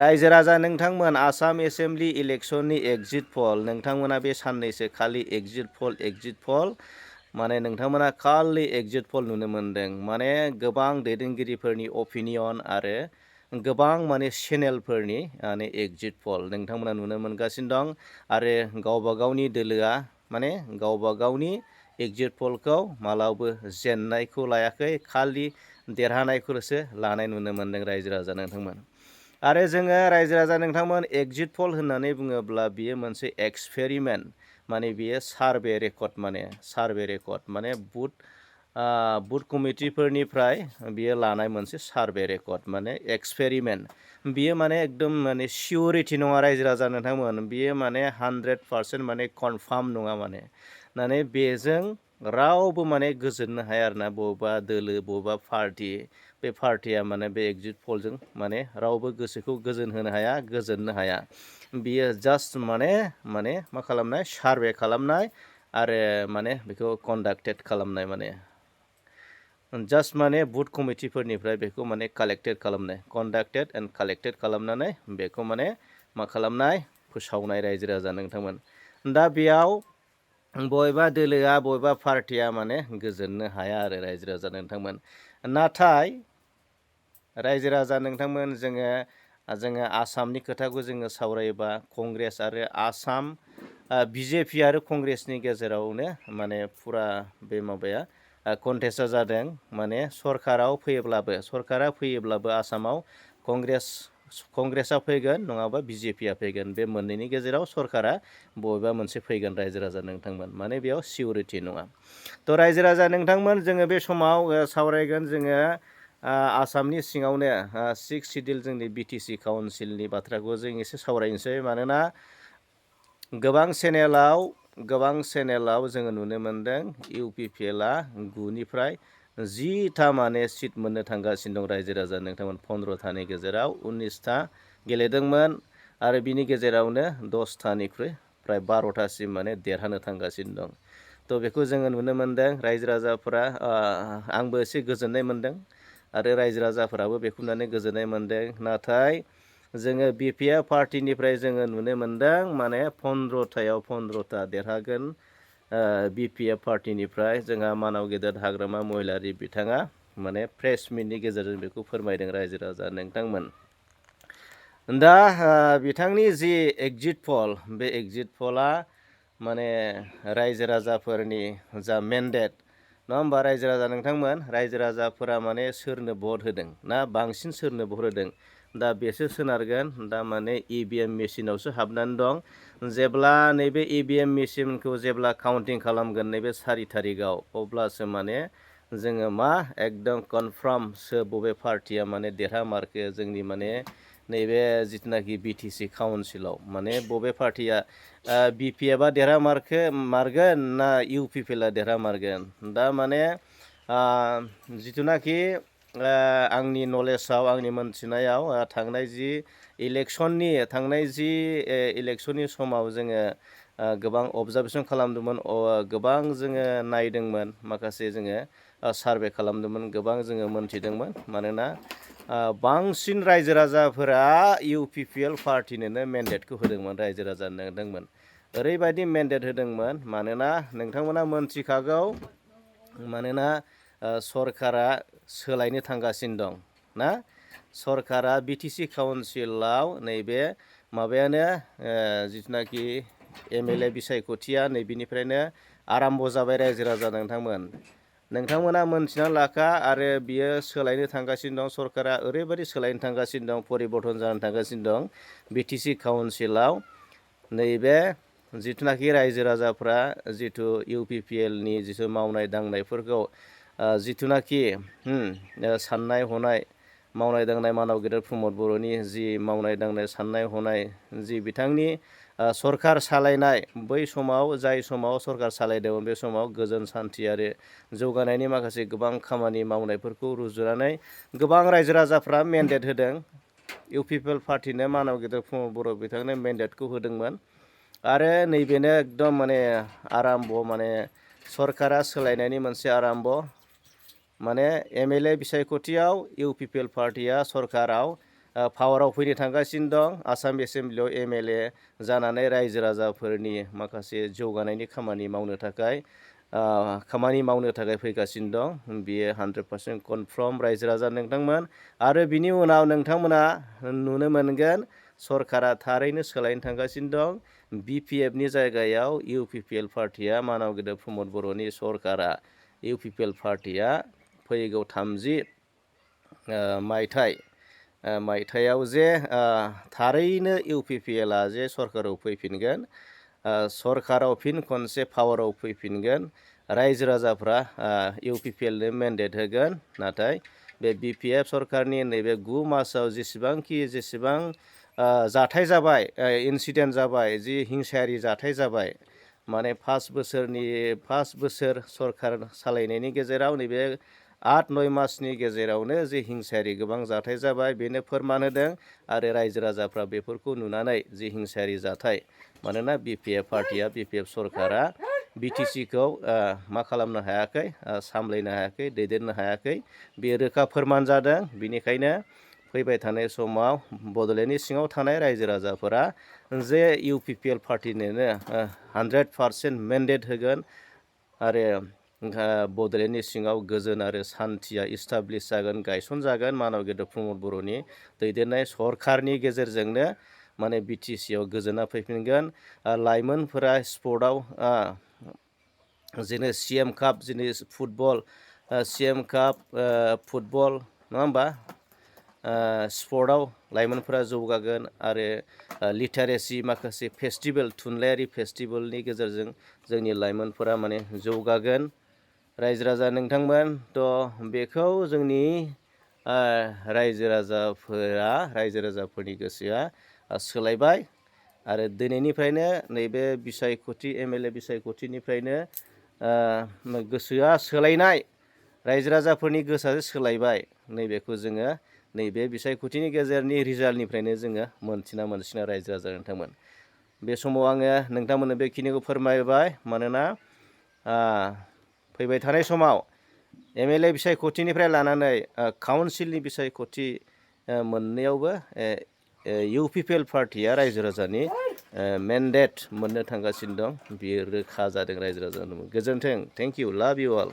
रायजो राजा नोंथांमोन आसाम एसेम्बलि इलेक्शननि एग्जिट पल नोंथांमोना बे साननैसो खालि एग्जिट पल माने नोंथांमोना खालि एग्जिट पल नुनो मोन्दों माने गोबां दैदेनगिरिफोरनि अपिनियन आरो गोबां माने चेनेलफोरनि माने एग्जिट पल नोंथांमोना नुनो मोनगासिनो दं आरो गावबा गावनि दोलोआ माने गावबा गावनि एग्जिट पलखौ मालाबो जेननायखौ लायाखै खालि देरहानायखौल'सो लानाय नुनो मोन्दों रायजो राजा नोंथांमोन। आरो जोङो रायजो राजा नोंथांमोन एग्जिट पल होननानै बुङोब्ला बियो मोनसे एक्सपेरिमेन्ट माने बियो सार्भे रेकर्ड माने बुथ कमिटिफोरनिफ्राय बियो लानाय मोनसे सार्भे रेकर्ड माने एक्सपेरिमेन्ट बियो माने एकदम माने सिउरिटि नङा रायजो राजा नोंथांमोन बियो माने 100% माने कनफार्म नङा माने बेजों रावबो माने गोजोननो हाया आरोना बबेबा दोलो बबेबा पार्टि बे पार्टिया माने बे एग्जिट पलजों माने रावबो गोसोखौ गोजोन होनो हाया गोजोननो हाया बियो जास्ट माने मा खालामनाय सार्भे खालामनाय आरो माने बेखौ कन्डाक्टेड खालामनाय माने जास्ट माने बुथ कमिटिफोरनिफ्राय बेखौ माने कन्डाक्टेड एन्ड कालेक्टेड खालामनानै बेखौ माने मा खालामनाय फोसावनाय रायजो राजा नोंथांमोन दा बेयाव बबेबा दोलोआ बबेबा पार्टिया माने गोजोननो हाया आरो रायजो राजा नोंथांमोन नाथाय रायजो राजा नोंथांमोन जोङो आसामनि खोथाखौ जोङो सावरायोबा कंग्रेस आरो आसाम बिजेपि आरो कंग्रेसनि गेजेरावनो माने फुरा बे माबाया कन्टेस्टआ जादों माने सरकारा फैयोब्लाबो आसामाव कंग्रेसआ फैगोन नङाबा बिजेपिआ फैगोन बे मोननैनि गेजेराव सरकारा बबेबा मोनसे फैगोन रायजो राजा नोंथांमोन माने बेयाव सिउरिटि नङा थ' रायजो राजा नोंथांमोन जोङो बे समाव सावरायगोन जोङो आसामनि सिङावनो 6 सिडिउल जोंनि बिटिसि काउन्सिलनि बाथ्राखौ जों एसे सावरायनोसै मानोना गोबां चेनेलाव जोङो नुनो मोन्दों इउपिपिएलआ 9निफ्राय 10था माने सिट मोननो थांगासिनो दं रायजो राजा नोंथांमोन 15थानि गेजेराव 19था गेलेदोंमोन आरो बिनि गेजेरावनो 10थानिख्रुइ प्राय 12थासिम माने देरहानो थांगासिनो दं थ' बेखौ जोङो नुनो मोन्दों रायजो राजाफोरा आंबो एसे गोजोननाय मोन्दों आरो रायजो राजाफोराबो बेखौ नुनानै गोजोननाय मोन्दों नाथाय जोङो बिपिएफ पार्टिनिफ्राय जोङो नुनो मोन्दों माने 15था देरहागोन बिपिएफ पार्टिनिफ्राय जोंहा मानाव गेदेर हाग्रामा महिलारि बिथाङा माने प्रेस मिटनि गेजेरजों बेखौ फोरमायदों रायजो राजा नोंथांमोन दा बिथांनि जि एग्जिट पल बे एग्जिट पलआ माने रायजो राजाफोरनि जा मेन्डेट नङा होमबा रायजो राजा नोंथांमोन रायजो राजाफोरा माने सोरनो भट होदों ना बांसिन सोरनो भट होदों दा बेसो सोनारगोन दा माने इभिएम मेसिनावसो हाबनानै दं जेब्ला नैबे इभिएम मेसिनखौ जेब्ला काउन्टिं खालामगोन नैबे 4 थारिखआव अब्लासो माने जोङो एकदम कनफार्म बबे पार्टिया माने देरहामारखो जोंनि माने नैबे जिथुनाखि बिटिसि काउन्सिलाव माने बबे पार्टिया बिपिएफआ देरहामारगोन ना इउपिपिएलआ देरहामारगोन दा माने जिथुनाखि आंनि नलेजाव आंनि मोनथिनायाव थांनाय जि इलेक्शननि समाव जोङो गोबां अबजारभेसन खालामदोंमोन गोबां जोङो नायदोंमोन माखासे जोङो सार्भे खालामदोंमोन गोबां जोङो मोनथिदोंमोन मानोना बांसिन रायजो राजाफोरा इउपिपिएल पार्टिनोनो मेन्डेटखौ होदोंमोन रायजो राजा होदोंमोन ओरैबायदि मेन्डेट होदोंमोन मानोना नोंथांमोना मोनथिखागौ मानोना सरकारा सोलायनो थांगासिनो दं ना सरकारा बिटिसि काउन्सिलाव नैबे माबायानो जिथुनाखि एमएलए बिसायख'थिया नैबेनिफ्रायनो आराम्भ जाबाय रायजो राजा नोंथांमोना मोनथिना लाखा आरो बियो सोलायनो थांगासिनो दं सरकारा ओरैबायदि सोलायनो थांगासिनो दं परिबर्तन जानो थांगासिनो दं बिटिसि काउन्सिलाव नैबे जिथुनाखि रायजो राजाफ्रा जिथु इउपिपिएलनि जिथु मावनाय दांनायफोरखौ जिथुनाखि साननाय हनाय मावनाय दांनाय मानाव गेदेर प्रमद बर'नि जि मावनाय दांनाय साननाय हनाय जि बिथांनि सरकार सालायनाय बै समाव जाय समाव सरकार सालायदोंमोन बे समाव गोजोन सान्थि आरो जौगानायनि माखासे गोबां खामानि मावनायफोरखौ रुजुनानै गोबां रायजो राजाफ्रा मेन्डेट होदों इउपिपिएल पार्टिनो मानाव गेदेर प्रमद बर' बिथांनो मेन्डेटखौ होदोंमोन आरो नैबेनो एकदम माने आराम्भ माने सरकारा सोलायनायनि मोनसे आराम्भ माने एमएलए बिसायख'थियाव इउपिपिएल पार्टिया सरकाराव पावाराव फैनो थांगासिनो दं। आसाम एसेम्ब्लियाव MLA जानानै रायजो राजाफोरनि माखासे जौगानायनि खामानि मावनो थाखाय फैगासिनो दं। बियो 100% कनफार्म रायजो राजा नोंथांमोन। आरो बिनि उनाव नोंथांमोना नुनो मोनगोन सरकारा थारैनो सोलायनो थांगासिनो दं। BPFनि जायगायाव UPPL पार्टिया मानव गेदेर प्रमद बर'नि सरकारा UPPL पार्टिया फैगौ 30 मायथाइयाव जे थारैनो UPPLआ जे सरकाराव फैफिनगोन, सरकाराव फिन खनसे पावाराव फैफिनगोन, रायजो राजाफ्रा UPPLनो मेन्डेट होगोन। नाथाय बे BPF सरकारनि नैबे 9 मासाव जेसेबां जाथाय जाबाय, इन्सिडेन्ट जाबाय, जि हिंसायारि जाथाय जाबाय, माने 5 बोसोर सरकार सालायनायनि गेजेराव नैबे 8-9 मासनि गेजेरावनो जि हिंसायारि गोबां जाथाय जाबाय, बेनो फोरमान होदों। आरो रायजो राजाफ्रा बेफोरखौ नुनानै जि हिंसायारि जाथाय, मानोना BPF सरकारा BTCखौ मा खालामनो हायाखै, सामलायनो हायाखै, दैदेननो हायाखै, बे रोखा फोरमान जादों। बेनिखायनो फैबाय थानाय समाव बड'लेण्डनि सिङाव थानाय रायजो राजाफोरा जे UPPL पार्टिनोनो 100% मेन्डेट होगोन आरो बड'लेण्डनि सिङाव गोजोन आरो सान्थिया इस्टाब्लिस जागोन, गायसनजागोन। मानव गेदेर प्रमद बर'नि दैदेननाय सरकारनि गेजेरजोंनो माने BTCआव गोजोना फैफिनगोन। लाइमोनफोरा स्पर्टआव जेने CM काप, जेने फुटबल, CM काप फुटबल, नङा होमबा? स्पर्टआव लाइमोनफोरा जौगागोन आरो लिटारेसि माखासे फेस्टिभेल, थुनलाइयारि फेस्टिभेलनि गेजेरजों जोंनि लाइमोनफोरा माने जौगागोन। रायजो राजा नोंथांमोन, बेखौ जोंनि रायजो राजाफोरनि गोसोआ सोलायबाय। आरो दिनैनिफ्रायनो नैबे बिसायख'थि MLA बिसायख'थिनिफ्रायनो गोसोआ सोलायनाय, रायजो राजाफोरनि गोसोआ सोलायबाय, नैबेखौ जोङो नैबे बिसायख'थिनि गेजेरनि रिजाल्टनिफ्रायनो जोङो मोनसिना रायजो राजा नोंथांमोन। बे समाव आङो नोंथांमोननो बेखिनिखौ फोरमायबाय। मानोना फैबाय थानाय समाव MLA बिसायख'थिनिफ्राय लानानै काउन्सिलनि बिसायख'थि मोननैयावबो UPPL पार्टिया रायजो राजानि मेन्डेट मोननो थांगासिनो दं। बियो रोखा जादों रायजो राजानो। गोजोन्थों। Thank you. लाभ इउ अल।